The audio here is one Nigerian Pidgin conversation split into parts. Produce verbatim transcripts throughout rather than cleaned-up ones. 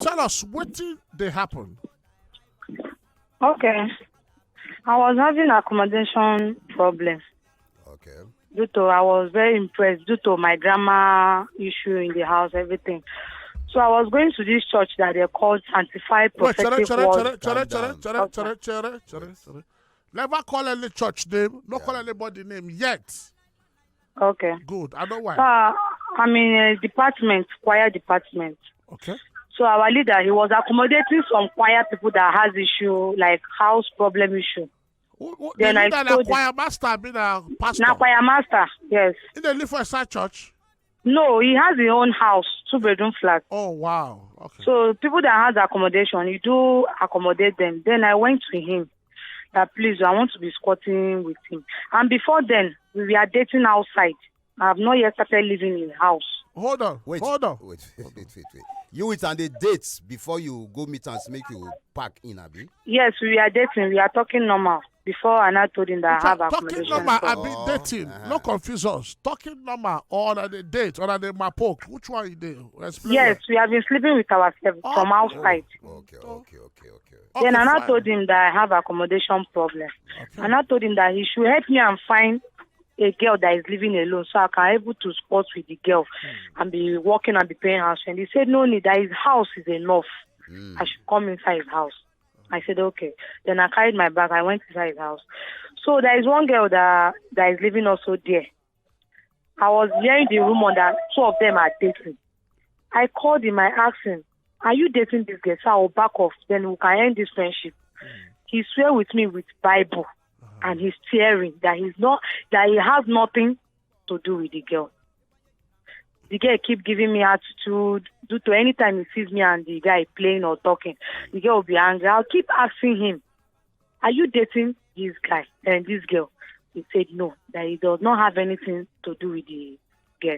Tell us wetin dey happen. Okay. I was having accommodation problem Okay. due to I was very impressed due to my grammar issue in the house, everything. So I was going to this church that they called Sanctified Wait, chere, Prophetic chere, Word. chere, chere, chere, Calm chere, down. chere, chere, chere, chere, chere. Never call any church name. No call anybody name yet. Okay. Good. I know why. Uh, I'm in a department, choir department. Okay. So our leader, he was accommodating some choir people that has issue, like house problem issue. Who- who- Then the I leader na told choir master be na pastor. Now choir master, yes. He dey live for inside church. No, he has his own house, two bedroom flat. Oh wow. Okay. So people that has accommodation, you do accommodate them. Then I went to him that please, I want to be squatting with him. And before then, we were dating outside. I have not yet started living in house. Hold on. Wait. Hold on. Wait. Wait. Wait. Wait. Wait. You with and the dates before you go meet and make you pack in, Abi. Yes, we are dating. We are talking normal. Before and I told him that I have Talking accommodation. normal, So- I be Oh, dating. uh-huh. No confuse us. Talking normal or on the date or on the mapok. Which one you dey? Explain. Yes, we have been sleeping with ourselves Oh, from outside. Okay. Okay. Okay. Okay. Okay, Then I now fine. told him that I have accommodation problem. Okay. And I told him that he should help me and find a girl that is living alone so I can able to sport with the girl and be working and be paying house rent. He said no need, that his house is enough. Mm. I should come inside his house. I said okay. Then I carried my bag. I went inside his house. So there is one girl that that is living also there. I was hearing the rumor that two of them are dating. I called him. I asked him, "Are you dating this girl? So I will back off. Then we can end this friendship." He swear with me with Bible, and he's tearing that he's not that he has nothing to do with the girl. The girl keep giving me attitude due to anytime he sees me and the guy playing or talking, the girl will be angry. I'll keep asking him, "Are you dating this guy and this girl?" He said no, that he does not have anything to do with the girl.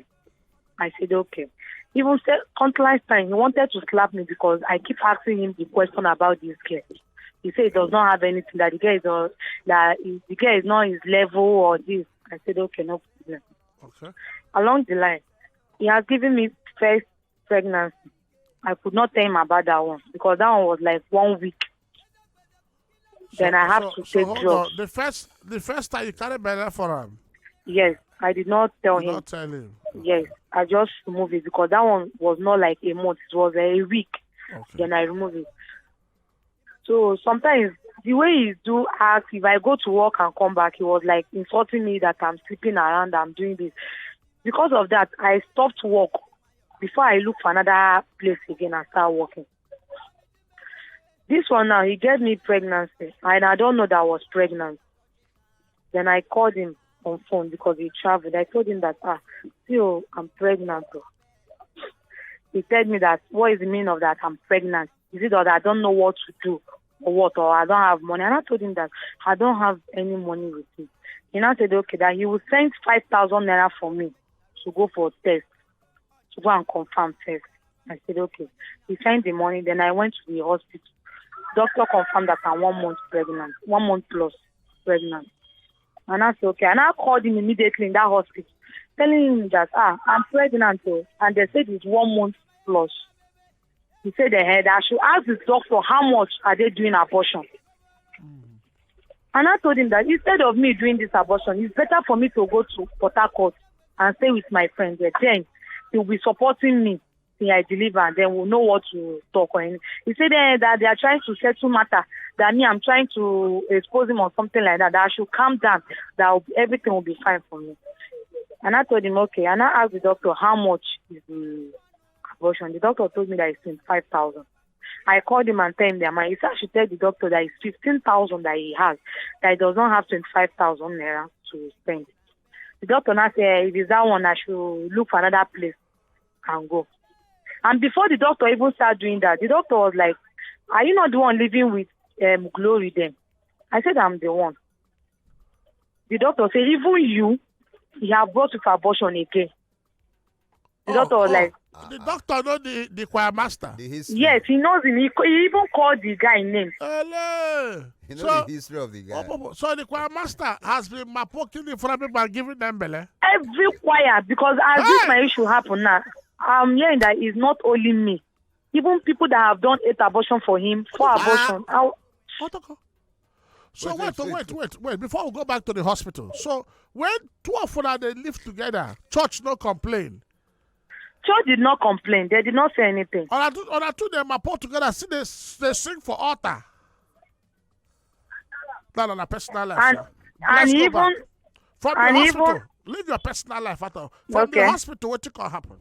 I said okay. Even said countless time he wanted to slap me because I keep asking him the question about this girl. He said he does not have anything, that the girl is uh, that he- the girl is not his level or this. I said okay, no problem. Okay. Along the line, he has given me first pregnancy. I could not tell him about that one because that one was like one week. Then I have so, to so take hold drugs. On. The first, the first time you carry belle for him, Yes, I did not tell you him. Not tell him. Yes, I just removed it because that one was not like a month. It was a week. Okay. Then I removed it. So sometimes the way he do ask, if I go to work and come back, he was like insulting me that I'm sleeping around, I'm doing this. Because of that, I stopped work before I look for another place again and start working. This one now, he gave me pregnancy, and I don't know that I was pregnant. Then I called him on phone because he traveled. I told him that, "Ah, see, oh, I'm pregnant." Oh. He told me that, "What is the meaning of that? I'm pregnant. Is it that I don't know what to do or what, or I don't have money?" And I told him that I don't have any money with me. He now said, okay, that he will send five thousand naira for me to go for a test, to go and confirm first. I said, okay. He sent the money, then I went to the hospital. Doctor confirmed that I'm one month pregnant, one month plus pregnant. And I said, okay. And I called him immediately in that hospital, telling him that, ah, I'm pregnant, oh, and they said it's one month plus. He said, eh, that I should ask the doctor how much are they doing abortion. And I told him that instead of me doing this abortion, it's better for me to go to Port Harcourt and stay with my friend there. Then he'll be supporting me till I deliver, and then we'll know what to talk. And he said, eh, that they are trying to settle matter, that me, I'm trying to expose him or something like that, that I should calm down, that I'll be, everything will be fine for me. And I told him, okay. And I asked the doctor, how much is the abortion? The doctor told me that it's twenty-five thousand. I called him and tell him the amount. He said I should tell the doctor that it's fifteen thousand that he has, that he does not have twenty-five thousand naira to spend. The doctor now said, if it's that one, I should look for another place and go. And before the doctor even start doing that, the doctor was like, are you not the one living with um, Glory then? I said, I'm the one. The doctor said, even you, he have brought you for abortion again. The doctor was like, The doctor know the, the choir master. The history. Yes, he knows him. He, co- he even called the guy name. Hello. You know So, the history of the guy. oh, oh, oh, so the choir master has been mapoking the front people and giving them belle. Every choir, because as this Hey! My issue happen now, I'm hearing that it's not only me. Even people that have done eight abortion for him, four Ah. abortion. How? What the co- So Wait, wait, wait, wait, wait, wait, wait, Before we go back to the hospital, so when two of them they live together, church no complain. Church did not complain. They did not say anything. Or I two, or I two them are put together. See they they sing for altar. No, no, no, personal life. And Sha. and Let's go even back. From the and hospital, even- leave your personal life at all. From Okay. The hospital, what you can happen?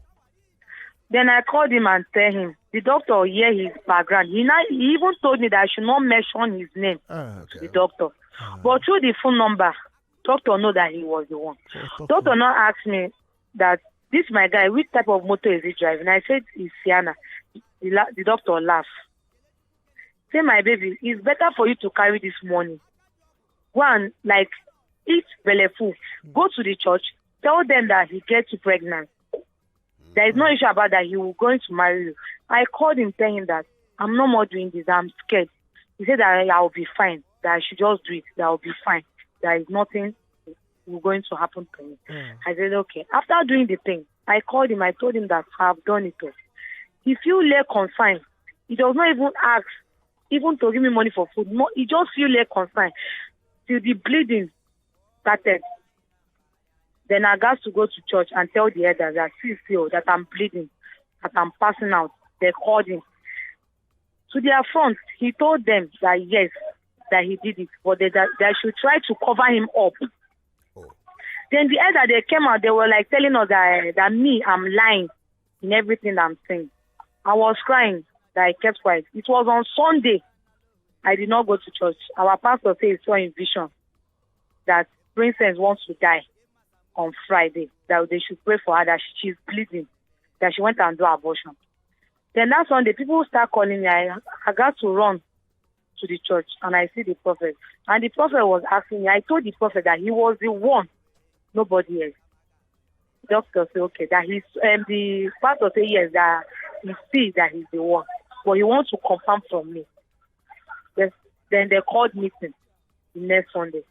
Then I called him and tell him. The doctor hear his background. He now he even told me that I should not mention his name Ah, to the doctor. But through the phone number, doctor know that he was the one. So, Doctor now asked me that this my guy, which type of motor is he driving? I said it's Sienna. The, la- the doctor laughed. Say my baby, it's better for you to carry this money. Go and like eat belleful. Go to the church. Tell them that he gets you pregnant. There is no issue about that. He will going to marry you. I called him, tell him that I'm no more doing this. I'm scared. He said that I will be fine. That I should just do it. That I will be fine. There is nothing will going to happen to me. I said okay. After doing the thing, I called him. I told him that I've done it all. He feel less concern. He does not even ask, even to give me money for food. No, he just feel less concern till the bleeding started. Then I got to go to church and tell the elders that see, see, oh, that I'm bleeding, that I'm passing out. They called him. To their front, he told them that yes, that he did it, but they, that they should try to cover him up. Oh. Then the elder they came out, they were like telling us that that me, I'm lying in everything I'm saying. I was crying that I kept quiet. It was on Sunday. I did not go to church. Our pastor said he saw in vision that Princess wants to die on Friday. That they should pray for her. That she's bleeding. That she went and do abortion. Then that Sunday, people start calling me. I, I got to run to the church and I see the prophet. And the prophet was asking me. I told the prophet that he was the one, nobody else. Doctor said okay. That he's um, the pastor said yes, that he see that he's the one, but he wants to confirm from me. Yes. Then they called meeting the next Sunday.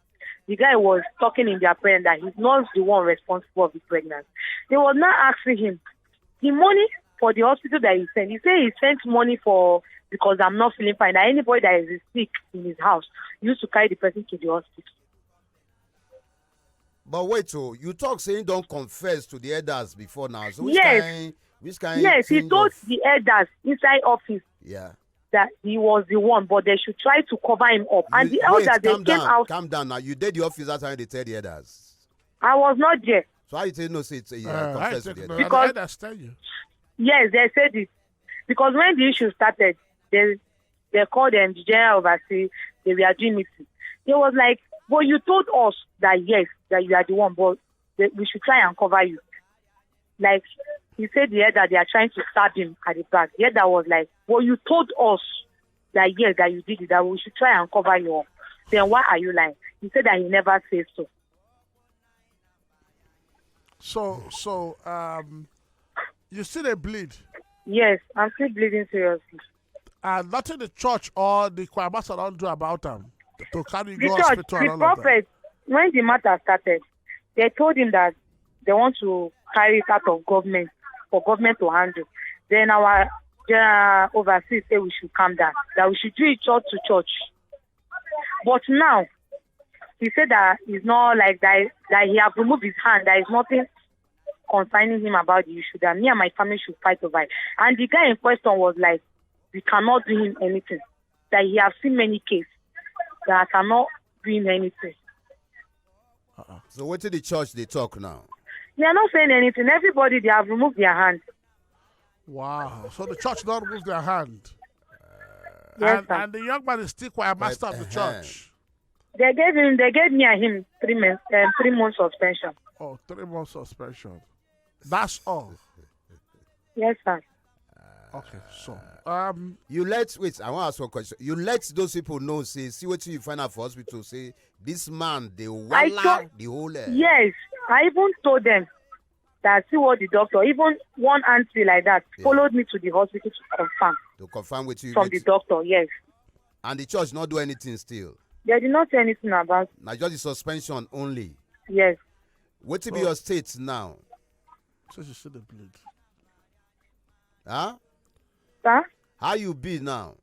The guy was talking in their presence that he's not the one responsible of the pregnancy. They were now asking him the money for the hospital that he sent. He said he sent money for because I'm not feeling fine. That anybody that is sick in his house used to carry the person to the hospital. But wait, oh, you talk saying don't confess to the elders before now. So which Yes. kind, which kind? Yes, he thing told of- the elders inside office Yeah. that he was the one, but they should try to cover him up. And You- the elders wait, they calm came down, out. calm down now. You did the office that time they tell the elders. I was not there. So how you say no? Say it's, uh, Uh, I confess to take the no. elders. Because- Elders tell you. Yes, they said it because when the issue started, they they called them the general overseer. They were doing meeting. They was like, "But you told us that yes, that you are the one, but they, we should try and cover you." Like he said, the elder they are trying to stab him at the back. The elder was like, "But you told us that yes, that you did it, that we should try and cover you up. Then why are you lying?" He said that he never said so. So so um, you see they bleed. Yes, I'm still bleeding seriously. And nothing the church or the choir master don't do about them to carry The go church, hospital and the all of that. prophet, when the matter started, they told him that they want to carry it out of government for government to handle. Then our general overseas say we should calm down, that we should do it church to church. But now, he said that it's not like that, that he have removed his hand, there is nothing concerning him about the issue, that me and my family should fight over it. And the guy in question was like, "We cannot do him anything, that he has seen many cases, that I cannot do him anything." So what did the church they talk now? They are not saying anything. Everybody, they have removed their hand. Wow. So the church don't remove their hand. Yes, and, sir. And the young man is still choir master of the uh-huh. Church. They gave him, they gave me and him three months, um, three months suspension. Oh, three months suspension. That's all. Yes, sir. Okay, so um, You let wait. I want to ask one question. You let those people know. Say, see what you find out for hospital. Say this man, the I wala, told- the whole. Uh, Yes, I even told them that see what the doctor, even one auntie like that, Yeah. followed me to the hospital to confirm To confirm with you. from with- the doctor. Yes, and the church not do anything still. they did not say anything about. Now just the suspension only. Yes, What to be Oh. your state now? So you see the bleed. Huh? How you be now?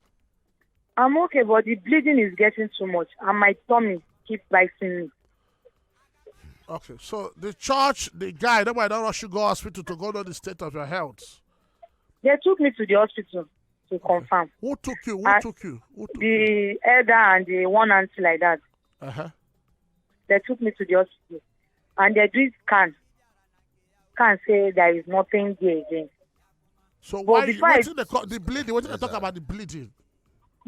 I'm okay, but the bleeding is getting too much, and my tummy keep biting me. Okay, so the church, the guy, that why don't rush you go hospital to go know the state of your health. They took me to the hospital to confirm. Who took you? Who I, took you? Who took you? The elder and the one auntie like that. Uh-huh. They took me to the hospital, and they did scan. Scan say there is nothing there again. So but why you before I wetin dey call the bleeding? Wetin dey talk about the bleeding?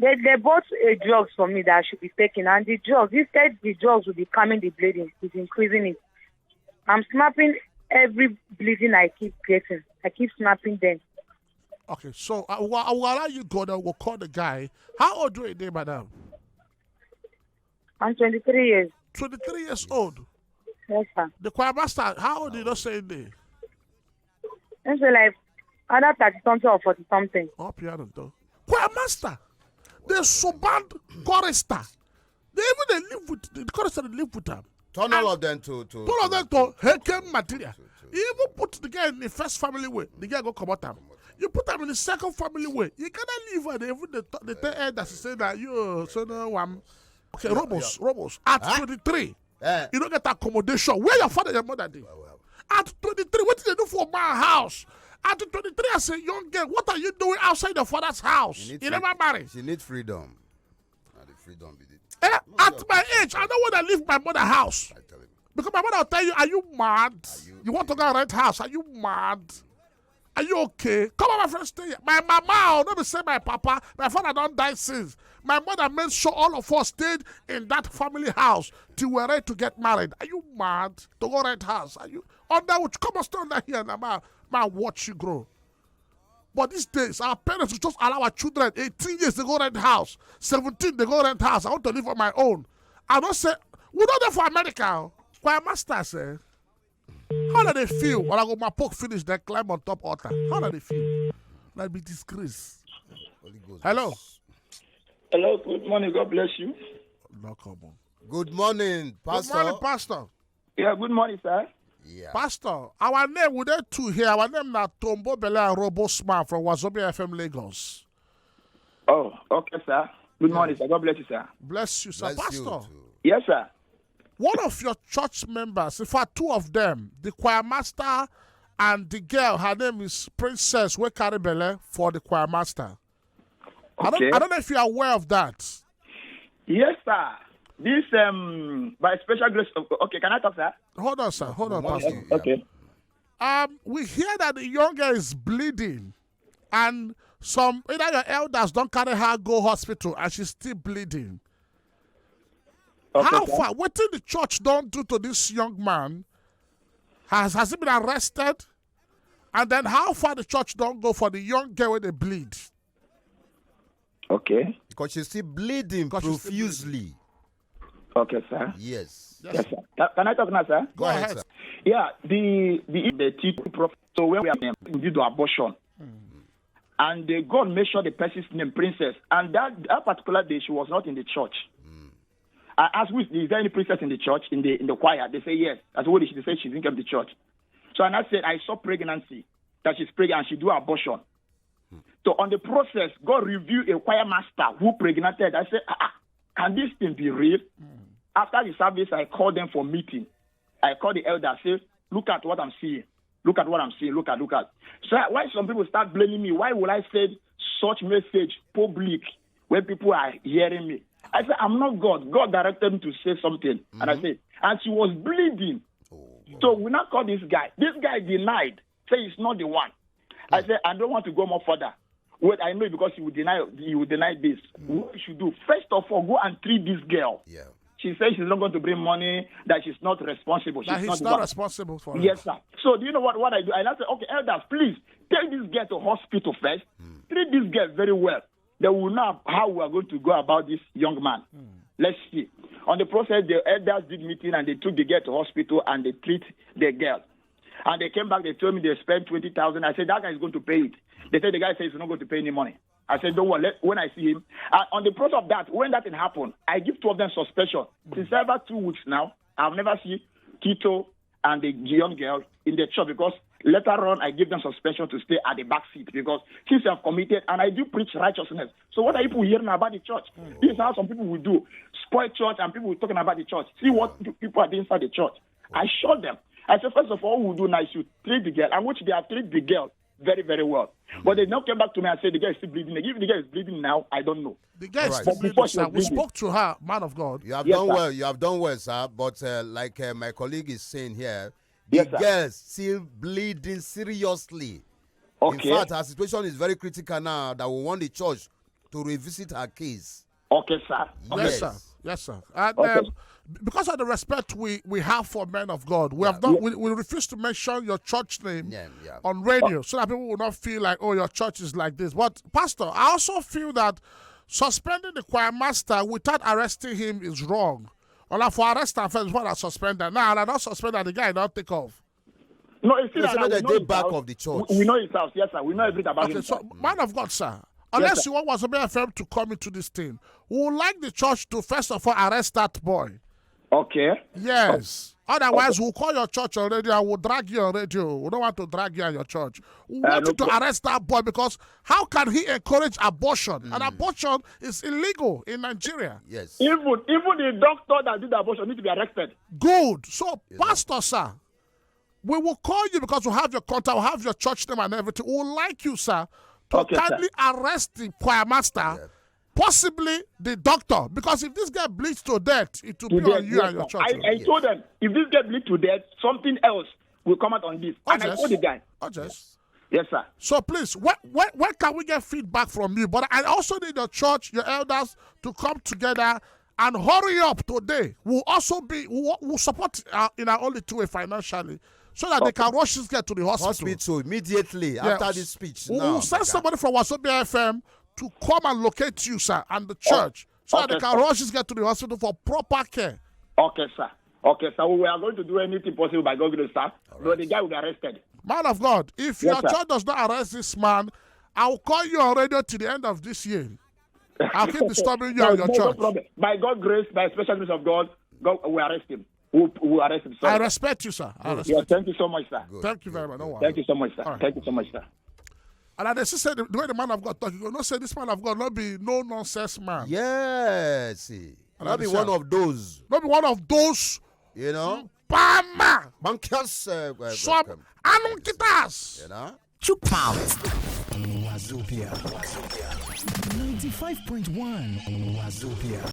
They, they bought a drugs for me that I should be taking, and the drugs, instead the drugs will be calming the bleeding, it's increasing it. I'm snapping every bleeding I keep getting. I keep snapping them. Okay, so I will, I will allow you go. Then we'll call the guy. How old are you, madam? I'm twenty-three years. Twenty-three years old. Yes, sir. The choir master, how old you not saying there? It's like other thirty something or forty something. Oh, piano though. Choir master, the Suban chorister. They even they live with the chorister. They live with them. Turn all of them to to. Turn all of them to Hekem material. You even put the guy in the first family way. The guy go come out. You put them in the second family way. You cannot leave her. They even the the third elder say that you so no one. Okay, yeah, Robos, yeah. Robos. At huh? twenty-three, eh. You don't get accommodation. Where your father and your mother did? Well, well. At twenty-three, what did they do for my house? At twenty-three, as a young girl, what are you doing outside your father's house? You, you never married. She need freedom. Now the freedom be the eh, at my age, I don't want to leave my mother's house. I tell him. Because my mother will tell you, are you mad? Are you, you want to go and rent house? Are you mad? Are you okay? Come on, my friend, stay here. My mama, oh, don't be say my papa. My father don't die since. My mother made sure all of us stayed in that family house till we're ready to get married. Are you mad? To go rent house? Are you under which? Come on, stand down here now, man. Man, watch you grow. But these days, our parents will just allow our children eighteen years to go rent house, seventeen they go rent house. I want to live on my own. I don't say we don't there for America. Choir master say. How do they feel? When I go my poke finish, they climb on top altar. How do they feel? Like be disgrace. Hello. Hello, good morning. God bless you. No come on. Good morning, Pastor. Good morning, Pastor. Yeah, good morning, sir. Yeah. Pastor, our name we there two here. Our name now Tombo Bella Robo Smart from Wazobia F M Lagos. Oh, okay, sir. Good morning, sir. God bless you, sir. Bless you, sir. Bless you Pastor. Too. Yes, sir. One of your church members, in fact, two of them, the choir master and the girl, her name is Princess Wekaribele for the choir master. Okay. I don't, I don't know if you're aware of that. Yes, sir. This, um, by special grace. Okay, can I talk, sir? Hold on, sir. Hold on, Pastor. Okay. Um, we hear that the young girl is bleeding, and some either your elders don't carry her go hospital, and she's still bleeding. Okay, how far? What did the church don't do to this young man? Has has he been arrested? And then how far the church don't go for the young girl with the bleed? Okay. Because she's still bleeding profusely. Okay, sir. Yes. Yes, sir. Can, can I talk now, sir? Go ahead, sir. Yeah, the the the teach prophet. So when we are, um, we did the abortion, and the God made sure the person's name princess, and that that particular day she was not in the church. I asked, "Which, is there any princess in the church, in the in the choir?" They say yes. I said, "What did she say?" She didn't come to church. So and I said, "I saw pregnancy, that she's pregnant, and she do abortion." So on the process, God revealed a choir master who pregnanted. I said, "Ah, ah, can this thing be real?" After the service, I called them for meeting. I called the elder, I said, "Look at what I'm seeing. Look at what I'm seeing. Look at, look at." So why some people start blaming me? Why would I send such message public when people are hearing me? I said, "I'm not God. God directed me to say something." And I said, and she was bleeding. So we now call this guy. This guy denied, say he's not the one. I said, "I don't want to go more further." Wait, I know, because he will deny, he will deny this. What you should do, first of all, go and treat this girl. Yeah. She says she's not going to bring money, that she's not responsible. She's that he's not, not responsible for. Yes, sir. So do you know what, what I do? I now say, "Okay, elders, please take this girl to hospital first. Treat this girl very well. Then we will know how we are going to go about this young man." Let's see. On the process, the elders did meeting and they took the girl to hospital and they treat the girl. And they came back, they told me they spent twenty thousand. I said, "That guy is going to pay it." They said, "The guy says he's not going to pay any money." I said, "Don't worry, let, when I see him." And on the process of that, when that thing happened, I give two of them suspension. Since ever two weeks now, I've never seen Tito and the young girl in the church because Later on, I give them suspension to stay at the back seat because since you have committed, and I do preach righteousness. So what are people hearing about the church? This is how some people will do. Spoil church and people will talking about the church. See what people are doing inside the church. I showed them. I said, first of all, what we do now is you treat the girl, and which they have treated the girl very, very well. But they now came back to me and said the girl is still bleeding. If the girl is bleeding now, I don't know. The girl is still bleeding, sir. We spoke to her, man of God. You have done well. You have done well, sir. But uh, like uh, my colleague is saying here, the girl is still bleeding seriously. Okay. In fact, her situation is very critical now that we want the church to revisit her case. Okay, sir. Yes, sir. Yes, sir. And, okay. Um, because of the respect we, we have for men of God, we yeah. have not we, we refuse to mention your church name yeah, yeah. on radio so that people will not feel like, oh, your church is like this. But Pastor, I also feel that suspending the choir master without arresting him is wrong. Or for arrest and first before I suspend that. Now I don't suspend that the guy don't take off. No, it's still at the back of the church. We, we know his house, yes, sir. We know everything about okay, him. So, man of God, sir, unless yes, you want Wasobia F M to come into this thing, we would like the church to first of all arrest that boy. Okay. Yes. Otherwise, okay. We'll call your church already and we'll drag you on radio. We don't want to drag you on your church. We uh, want no you to problem. Arrest that boy because how can he encourage abortion? Mm. And abortion is illegal in Nigeria. Yes. Even even the doctor that did the abortion needs to be arrested. Good. So, yeah. Pastor, sir, we will call you because we have your contact, we have your church name and everything. We would like you, sir, to okay, kindly sir. Arrest the choir master, yeah. Possibly the doctor. Because if this guy bleeds to death, it will to be death, on you yes, and your church. I, I yes. Told them, if this guy bleeds to death, something else will come out on this. Oh, and yes. I told the guy. Oh, yes. Yes, sir. So please, when, when, when can we get feedback from you? But I also need your church, your elders to come together and hurry up today. We'll also be we'll, we'll support uh, in our only two way financially so that okay. They can rush this guy to the hospital. Hospital immediately yes. After this speech. We'll, now, we'll send somebody from Wasobia F M to come and locate you, sir, and the church oh. So okay, that they can sir. Rush this guy to the hospital for proper care. Okay, sir. Okay, sir. We are going to do anything possible by God's grace, sir. Right. So the guy will be arrested. Man of God, if yes, your sir. Church does not arrest this man, I will call you on radio till the end of this year. I'll keep disturbing you no, and your no, church. No problem. By God's grace, by special grace of God, God will arrest him. Who, who arrest him? Sorry. I respect you, sir. I respect yeah, thank you so much, sir. Good. Thank you very much. No thank you so much, sir. Right. Thank you so much, sir. And I just said the, the way the man of God talk, you go not say this man of God not be no nonsense man. Yes, he. Not be one of those. Not be one of those. You know, Bama. Bankas. Uh, uh, Some anunkitas. You know. Chook mouth. Wazobia. Ninety-five point one Wazobia.